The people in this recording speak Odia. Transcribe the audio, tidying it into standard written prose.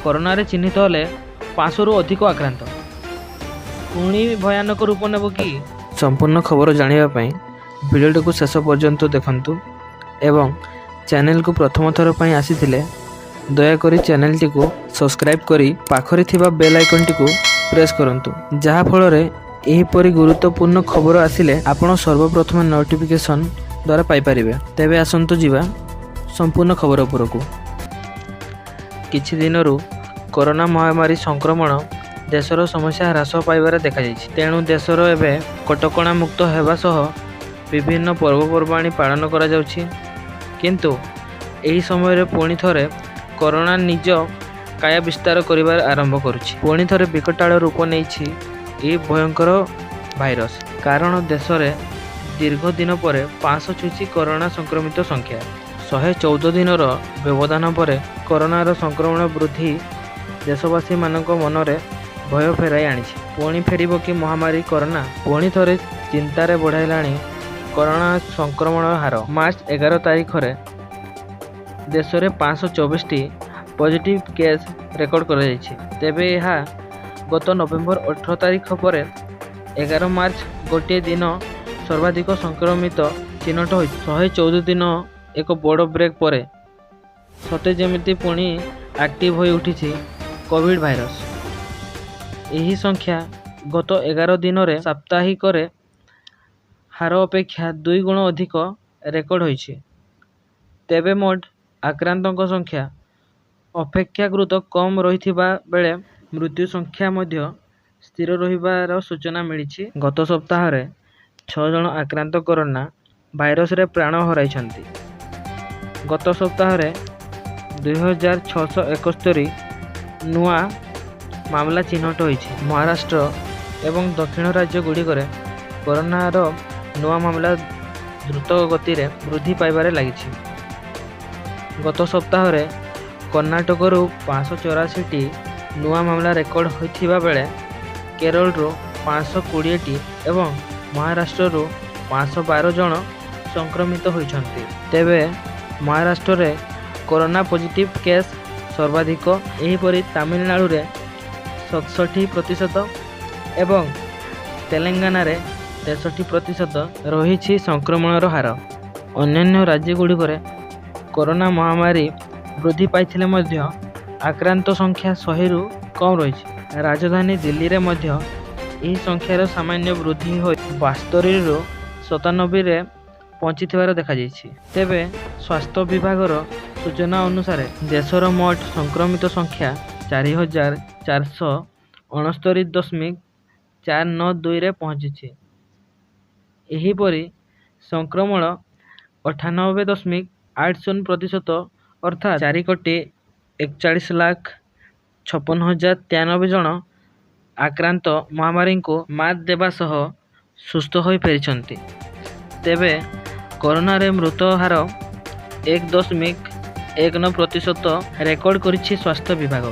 କରୋନାରେ ଚିହ୍ନିତ ହେଲେ 500ରୁ ଅଧିକ ଆକ୍ରାନ୍ତ। ପୁଣି ଭୟାନକ ରୂପ ନେବ କି? ସମ୍ପୂର୍ଣ୍ଣ ଖବର ଜାଣିବା ପାଇଁ ଭିଡ଼ିଓଟିକୁ ଶେଷ ପର୍ଯ୍ୟନ୍ତ ଦେଖନ୍ତୁ ଏବଂ ଚ୍ୟାନେଲକୁ ପ୍ରଥମ ଥର ପାଇଁ ଆସିଥିଲେ ଦୟାକରି ଚ୍ୟାନେଲଟିକୁ ସବସ୍କ୍ରାଇବ୍ କରି ପାଖରେ ଥିବା ବେଲ୍ ଆଇକନ୍ଟିକୁ ପ୍ରେସ୍ କରନ୍ତୁ, ଯାହାଫଳରେ ଏହିପରି ଗୁରୁତ୍ୱପୂର୍ଣ୍ଣ ଖବର ଆସିଲେ ଆପଣ ସର୍ବପ୍ରଥମେ ନୋଟିଫିକେସନ୍ ଦ୍ୱାରା ପାଇପାରିବେ। ତେବେ ଆସନ୍ତୁ ଯିବା ସମ୍ପୂର୍ଣ୍ଣ ଖବର ଉପରକୁ। କିଛି ଦିନରୁ କରୋନା ମହାମାରୀ ସଂକ୍ରମଣ ଦେଶର ସମସ୍ୟା ହ୍ରାସ ପାଇବାରେ ଦେଖାଯାଇଛି। ତେଣୁ ଦେଶର ଏବେ କଟକଣା ମୁକ୍ତ ହେବା ସହ ବିଭିନ୍ନ ପର୍ବପର୍ବାଣି ପାଳନ କରାଯାଉଛି। କିନ୍ତୁ ଏହି ସମୟରେ ପୁଣି ଥରେ କରୋନା ନିଜ କାୟା ବିସ୍ତାର କରିବା ଆରମ୍ଭ କରୁଛି। ପୁଣି ଥରେ ବିକଟାଳ ରୂପ ନେଇଛି ଏହି ଭୟଙ୍କର ଭାଇରସ୍। କାରଣ ଦେଶରେ ଦୀର୍ଘ ଦିନ ପରେ 500 ଛୁଇଁଛି କରୋନା ସଂକ୍ରମିତ ସଂଖ୍ୟା। 114 ଦିନର ବ୍ୟବଧାନ ପରେ କରୋନାର ସଂକ୍ରମଣ ବୃଦ୍ଧି ଦେଶବାସୀମାନଙ୍କ ମନରେ ଭୟ ଫେରାଇ ଆଣିଛି। ପୁଣି ଫେରିବ କି ମହାମାରୀ କରୋନା? ପୁଣି ଥରେ ଚିନ୍ତାରେ ବଢ଼ାଇଲାଣି କରୋନା ସଂକ୍ରମଣ ହାର। ମାର୍ଚ୍ଚ 11 ତାରିଖରେ ଦେଶରେ 524ଟି ପଜିଟିଭ୍ କେସ୍ ରେକର୍ଡ କରାଯାଇଛି। ତେବେ ଏହା ଗତ ନଭେମ୍ବର 18 ତାରିଖ ପରେ 11 ମାର୍ଚ୍ଚ ଗୋଟିଏ ଦିନ ସର୍ବାଧିକ ସଂକ୍ରମିତ ଚିହ୍ନଟ ହୋଇଛି। 114 ଦିନ ଏକ ବଡ଼ ବ୍ରେକ୍ ପରେ ସତେ ଯେମିତି ପୁଣି ଆକ୍ଟିଭ୍ ହୋଇ ଉଠିଛି କୋଭିଡ୍ ଭାଇରସ୍। ଏହି ସଂଖ୍ୟା ଗତ 11 ଦିନରେ ସାପ୍ତାହିକରେ ହାର ଅପେକ୍ଷା ଦୁଇ ଗୁଣ ଅଧିକ ରେକର୍ଡ ହୋଇଛି। ତେବେ ମୋଟ ଆକ୍ରାନ୍ତଙ୍କ ସଂଖ୍ୟା ଅପେକ୍ଷାକୃତ କମ୍ ରହିଥିବା ବେଳେ ମୃତ୍ୟୁ ସଂଖ୍ୟା ମଧ୍ୟ ସ୍ଥିର ରହିବାର ସୂଚନା ମିଳିଛି। ଗତ ସପ୍ତାହରେ 6 ଜଣ ଆକ୍ରାନ୍ତ କରୋନା ଭାଇରସରେ ପ୍ରାଣ ହରାଇଛନ୍ତି। ଗତ ସପ୍ତାହରେ 2671 ନୂଆ ମାମଲା ଚିହ୍ନଟ ହୋଇଛି। ମହାରାଷ୍ଟ୍ର ଏବଂ ଦକ୍ଷିଣ ରାଜ୍ୟଗୁଡ଼ିକରେ କରୋନାର ନୂଆ ମାମଲା ଦ୍ରୁତ ଗତିରେ ବୃଦ୍ଧି ପାଇବାରେ ଲାଗିଛି। ଗତ ସପ୍ତାହରେ କର୍ଣ୍ଣାଟକରୁ 584ଟି ନୂଆ ମାମଲା ରେକର୍ଡ ହୋଇଥିବା ବେଳେ କେରଳରୁ 520ଟି ଏବଂ ମହାରାଷ୍ଟ୍ରରୁ 512 ଜଣ ସଂକ୍ରମିତ ହୋଇଛନ୍ତି। ତେବେ ମହାରାଷ୍ଟ୍ରରେ କରୋନା ପଜିଟିଭ୍ କେସ୍ ସର୍ବାଧିକ। ଏହିପରି ତାମିଲନାଡୁରେ 67% ଏବଂ ତେଲେଙ୍ଗାନାରେ 63% ରହିଛି ସଂକ୍ରମଣର ହାର। ଅନ୍ୟାନ୍ୟ ରାଜ୍ୟଗୁଡ଼ିକରେ କରୋନା ମହାମାରୀ ବୃଦ୍ଧି ପାଇଥିଲେ ମଧ୍ୟ ଆକ୍ରାନ୍ତ ସଂଖ୍ୟା 100ରୁ କମ୍ ରହିଛି। ରାଜଧାନୀ ଦିଲ୍ଲୀରେ ମଧ୍ୟ ଏହି ସଂଖ୍ୟାର ସାମାନ୍ୟ ବୃଦ୍ଧି ହୋଇ 72ରୁ 97ରେ ପହଞ୍ଚିଥିବାର ଦେଖାଯାଇଛି। ତେବେ ସ୍ୱାସ୍ଥ୍ୟ ବିଭାଗର ସୂଚନା ଅନୁସାରେ ଦେଶର ମୋଟ ସଂକ୍ରମିତ ସଂଖ୍ୟା 4469.492ରେ ପହଞ୍ଚିଛି। ଏହିପରି ସଂକ୍ରମଣ 98.80% ଅର୍ଥାତ୍ 4,41,56,093 ଜଣ ଆକ୍ରାନ୍ତ ମହାମାରୀଙ୍କୁ ମାତ୍ ଦେବା ସହ ସୁସ୍ଥ ହୋଇ ଫେରିଛନ୍ତି। ତେବେ କରୋନାରେ ମୃତ୍ୟୁ ହାର 1.19% ରେକର୍ଡ କରିଛି ସ୍ୱାସ୍ଥ୍ୟ ବିଭାଗ।